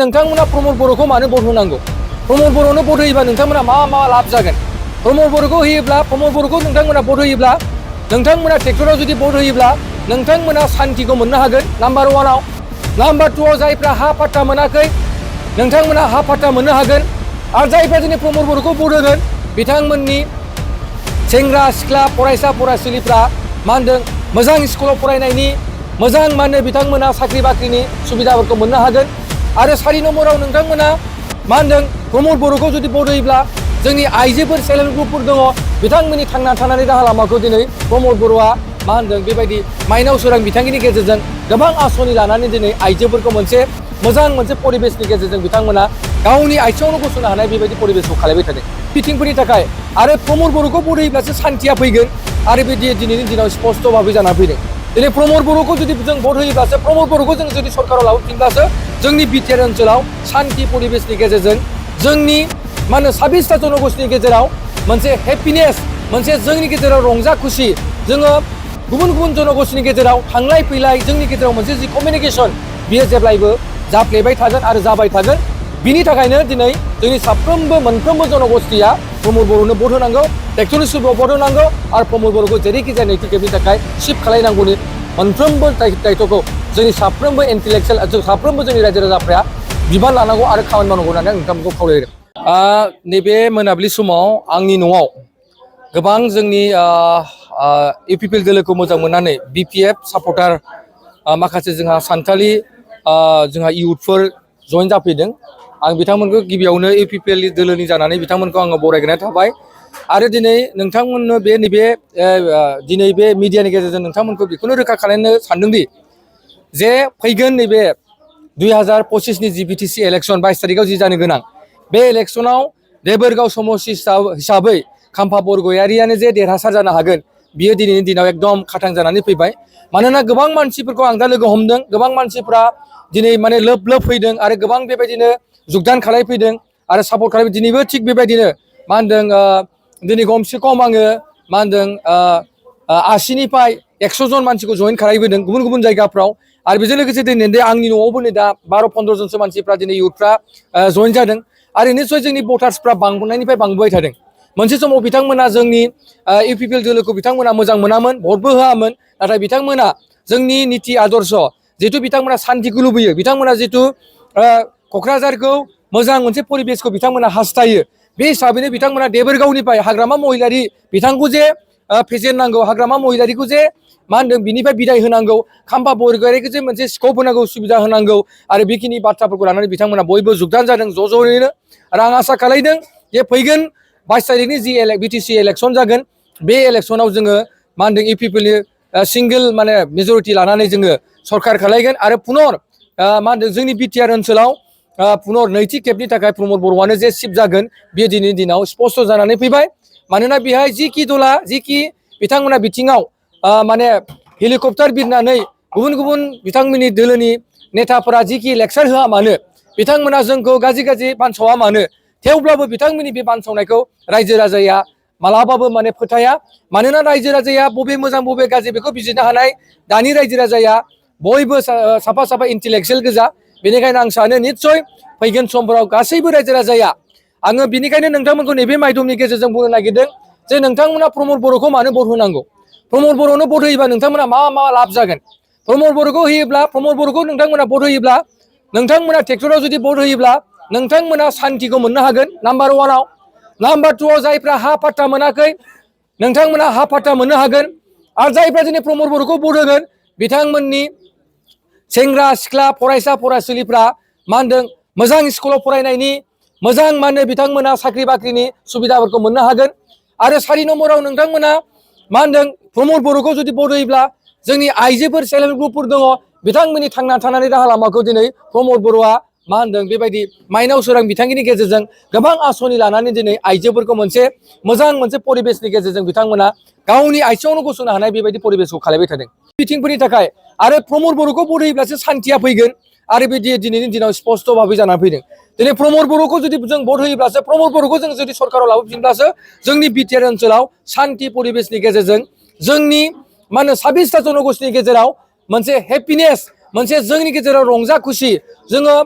नोंथांमोना प्रमद बर'खौ मानो भट होनांगौ? प्रमद बर'नो भट होयोबा नोंथांमोना मा लाब जागोन? प्रमद बर'खौ होयोब्ला प्रमद बर'खौ नोंथांमोना भट होयोब्ला नोंथांमोना ट्रेक्टराव जुदि भट होयोब्ला नोंथांमोना शान्तिखौ मोननो हागोन नाम्बार 1 आव। नाम्बार 2 आव जायफ्रा हा पाट्टा मोनाखै नोंथांमोना हा पाट्टा मोननो हागोन। आरो जायफ्रा दिनै प्रमद बर'खौ भट होगोन बिथांमोननि सेंग्रा सिख्ला फरायसा फरायसुलिफ्रा मा होनदों मोजां स्कुलाव फरायनायनि मोजां मा होनो बिथांमोना साख्रि बाख्रिनि सुबिदाफोरखौ मोननो हागोन। आरो 4 नम्बराव नोंथांमोना मा होनदों प्रमद बर'खौ जुदि भट होयोब्ला जोंनि आइजोफोर सेल्फ हेल्प ग्रुपफोर दङ बिथांमोननि थांना थानायनि राहा लामाखौ दिनै प्रमद बर'आ मा होनदों बेबायदि माइनाव सोरां बिथांखिनि गेजेरजों गोबां आसनि लानानै दिनै आइजोफोरखौ मोजां मोनसे परिबेसनि गेजेरजों बिथांमोना गावनि आथिङावनो गसंनो हानाय बेबायदि परिबेसखौ खालामबाय थादों बिथिंफोरनि थाखाय। आरो प्रमद बर'खौ भट होयोब्लासो शान्तिया फैगोन आरो बे दिनैनि दिनाव स्पष्ट भाबै जानानै फैदों। दिनै प्रमद बर'खौ जुदि जों भट होयोब्लासो प्रमद बर'खौ जों जुदि सरकाराव लाबोफिनब्लासो जोंनि बिटिआर ओनसोलाव शान्ति परिबेसनि गेजेरजों जोंनि मा होनो 26टा जनगोष्ठीनि गेजेराव मोनसे हेपिनेस मोनसे जोंनि गेजेराव रंजा खुसि जोङो गुबुन जनगोष्ठीनि गेजेराव थांलाय फैलाय जोंनि गेजेराव मोनसे जि कमिउनिकेसन बियो जेब्लायबो जाफ्लेबाय थागोन आरो जाबाय थागोन। बिनि थाखायनो दिनै जोंनि मोनफ्रोमबो जनगोष्ठीया प्रमद बर'नो भट होनांगौ, ट्रेक्टरनि सुबिदायाव भट होनांगौ आरो प्रमद बर'खौ जेरैखि जाया नैथि खेबनि थाखाय शिफ्ट खालामनांगौनि मोनफ्रोमबो दायित्वखौ जोंनि साफ्रोमबो इन्टेलेक्चुयेल जों साफ्रोमबो जोंनि रायजो राजाफ्रा बिबान लानांगौ आरो खामानि मावनांगौ होननानै आं नोंथांमोनखौ खावलायदों। नैबे मोनाबिलि समाव आंनि न'आव गोबां जोंनि इउपिपिएल दोलोखौ मोजां मोननानै बिपिएफ सापर्टार माखासे जोंहा सानथालि जोंहा इयुथफोर जइन जाफैदों। आं बिथांमोनखौ गिबियावनो इउपिपिएल दोलोनि जानानै बिथांमोनखौ आङो बरायग्रोनाय थाबाय। आरो दिनै नोंथांमोननो दिनै बे मिडियानि गेजेरजों नोंथांमोनखौ बेखौनो रोखा खालामनो सानदोंदि जे फैगोन नैबे 2025नि जि बिटिसि इलेक्सन 22 तारिखआव जि जानो गोनां बे इलेक्सनाव देबोरगाव समस्ति हिसाबै खाम्फा बरगयारियानो जे देरहासार जानो हागोन बियो दिनैनि दिनाव एकदम खाथां जानानै फैबाय। मानोना गोबां मानसिफोरखौ आं दा लोगो हमदों, गोबां मानसिफ्रा दिनै माने लोब फैदों आरो गोबां बेबायदिनो जुगदान खालामफैदों आरो सापर्ट खालामफैदों। दिनैबो थिग बेबायदिनो मा होनदों दिनै खमसे खम आङो मा होनदों 80निफ्राय 100 जन मानसिखौ जइन खालामबोदों गुबुन जायगाफ्राव। आरो बेजों लोगोसे दिनै आंनि न'आवबो नै दा 12-15 जनसो मानसिफ्रा दिनै इयुथफ्रा जइन जादों आरो निस्सय जोंनि भटार्सफ्रा बांबोनायनिफ्राय बांबोबाय थादों। मोनसे समाव बिथांमोना जोंनि इउपिपिएल दोलोखौ बिथांमोना मोजां मोनामोन, भटबो होआमोन, नाथाय बिथांमोना जोंनि निति आदर्श जिहेतु बिथांमोना शान्तिखौ लुबैयो, बिथांमोना जितु क'क्राझारखौ मोजां मोनसे परिबेसखौ बिथांमोना हास्थायो, बे हिसाबैनो बिथांमोना देबोरगावनिफ्राय हाग्रामा महिलारि बिथांखौ जे फेजेननांगौ, हाग्रामा महिलारिखौ जे मा होनदों बिनिफ्राय बिदाय होनांगौ, खाम्फा बरगयारिखौ जे मोनसे स्कप होनांगौ, सुबिदा होनांगौ आरो बेखिनि बाथ्राफोरखौ लानानै बिथांमोना बयबो जुगदान जादों ज'यैनो। आरो आं आसा खालामदों जे फैगोन 22 तारिखनि जि बिटिसि इलेक्सन जागोन बे इलेक्सनाव जोङो मा होनदों इउपिपिएलनि सिंगोल माने मेजरिटि लानानै जोङो सरकार खालामगोन आरो पुनर मा होनदों जोंनि बिटिआर ओनसोलाव पुनर नैथि खेबनि थाखाय प्रमद बर'आनो जे शिफ्ट जागोन बेयो दिनैनि दिनाव स्पष्ट जानानै फैबाय। मानोना बेहाय जिखि दला जिखि बिथांमोना बिथिङाव माने हेलिकप्टार बिरनानै गुबुन बिथांमोननि दोलोनि नेताफोरा जिखि लेक्सार होआ मानो, बिथांमोना जोंखौ गाज्रि बानसावा मानो, थेवब्लाबो बिथांमोननि बे बानसावनायखौ रायजो राजाया मालाबाबो माने फोथाया। मानोना रायजो राजाया बबे मोजां बबे गाज्रि बेखौ बिजिरनो हानाय दानि रायजो राजाया बयबो साफा इन्टेलेक्चुयेल गोजा। बेनिखायनो आं सानो निस्सय फैगोन समफोराव गासैबो रायजो राजाया आङो बिनिखायनो नोंथांमोनखौ नैबे माध्यमनि गेजेरजों बुंनो नागिरदों जे नोंथांमोना प्रमद बर'खौ मानो भट होनांगौ? प्रमद बर'नो भट होयोबा नोंथांमोना मा लाब जागोन? प्रमद बर'खौ नोंथांमोना भट होयोब्ला नोंथांमोना ट्रेक्टराव जुदि भट होयोब्ला नोंथांमोना शान्तिखौ मोननो हागोन नाम्बार 1 आव। नाम्बार 2 आव जायफ्रा हा पाट्टा मोनाखै नोंथांमोना हा पाट्टा मोननो हागोन। आरो जायफ्रा दिनै प्रमद बर'खौ भट होगोन बिथांमोननि सेंग्रा सिख्ला फरायसा फरायसुलिफ्रा मा होनदों मोजां स्कुलाव फरायनायनि मोजां मा होनो बिथांमोना साख्रि बाख्रिनि सुबिदाफोरखौ मोननो हागोन। आरो 4 नम्बराव नोंथांमोना मा होनदों प्रमद बर'खौ जुदि भट होयोब्ला जोंनि आइजोफोर सेल्फ हेल्प ग्रुपफोर दङ बिथांमोननि थांना थानायनि राहा लामाखौ दिनै प्रमद बर'आ मा होनदों बेबायदि माइनाव सोरां बिथांखिनि गेजेरजों गोबां आसनि लानानै दिनै आइजोफोरखौ मोजां मोनसे परिबेसनि गेजेरजों बिथांमोना गावनि आथिङावनो गसंनो हानाय बेबायदि परिबेसखौ खालामबाय थादों बिथिंफोरनि थाखाय। आरो प्रमद बर'खौ भट होयोब्लासो शान्तिया फैगोन आरो बे दिनैनि दिनाव स्पष्ट भाबै जानानै फैदों। दिनै प्रमद बर'खौ जुदि जों भट होयोब्लासो प्रमद बर'खौ जों जुदि सरकाराव लाबोफिनब्लासो जोंनि बिटिआर ओनसोलाव शान्ति परिबेसनि गेजेरजों जोंनि मा होनो 26टा जनगोष्ठीनि गेजेराव मोनसे हेपिनेस मोनसे जोंनि गेजेराव रंजा खुसि जोङो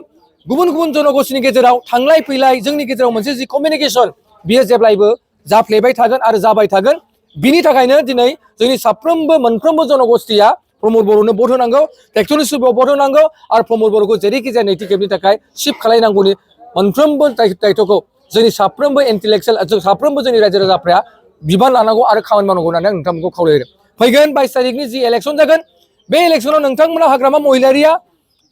गुबुन गुबुन जनगोष्ठीनि गेजेराव थांलाय फैलाय जोंनि गेजेराव मोनसे जि कमिउनिकेसन बियो जेब्लायबो जाफ्लेबाय थागोन आरो जाबाय थागोन। बिनि थाखायनो दिनै जोंनि साफ्रोमबो मोनफ्रोमबो जनगोष्ठीया प्रमद बर'नो भट होनांगौ, ट्रेक्टरनि सुबिदायाव भट होनांगौ आरो प्रमद बर'खौ जेरैखि जाया नैथि खेबनि थाखाय शिफ्ट खालायनांगौनि मोनफ्रोमबो दायित्वखौ जोंनि साफ्रोमबो इन्टेलेक्सुयेल जों साफ्रोमबो जोंनि रायजो राजाफ्रा बिबान लानांगौ आरो खामानि मावनांगौ होननानै आं नोंथांमोनखौ खावलायदों। फैगोन 22 तारिखनि जि इलेक्सन जागोन बे इलेक्सनाव नोंथांमोना हाग्रामा महिलारिया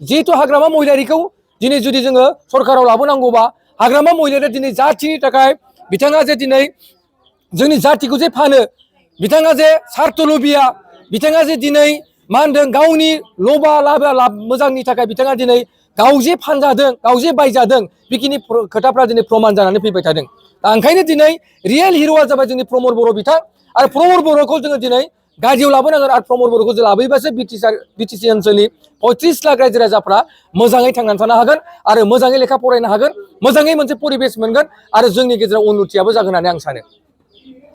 जिहेतु हाग्रामा महिलारिखौ दिनै जुदि जोङो सरकाराव लाबोनांगौबा हाग्रामा महिलारिया दिनै जाथिनि थाखाय बिथाङा जे दिनै जोंनि जातिखौ जे फानो, बिथाङा जे सार्थ लुबिया, बिथाङा जे दिनै मा होनदों गावनि लबा लाब मोजांनि थाखाय बिथाङा दिनै गाव जे फानजादों, गाव जे बायजादों, बेखिनि खोथाफ्रा दिनै प्रमान जानानै फैबाय थादों। दा ओंखायनो दिनै रियेल हिर'आ जाबाय जोंनि प्रमद बर' बिथां आरो प्रमद बर'खौ जोङो दिनै गारियाव लाबोनांगोन आरो प्रमद बर'खौ जों लाबोयोबासो बिटिसि ओनसोलनि 35 लाख रायजो राजाफ्रा मोजाङै थांनानै थानो हागोन आरो मोजाङै लेखा फरायनो हागोन, मोजाङै मोनसे परिबेस मोनगोन आरो जोंनि गेजेराव उन्नतियाबो जागोन होननानै आं सानो।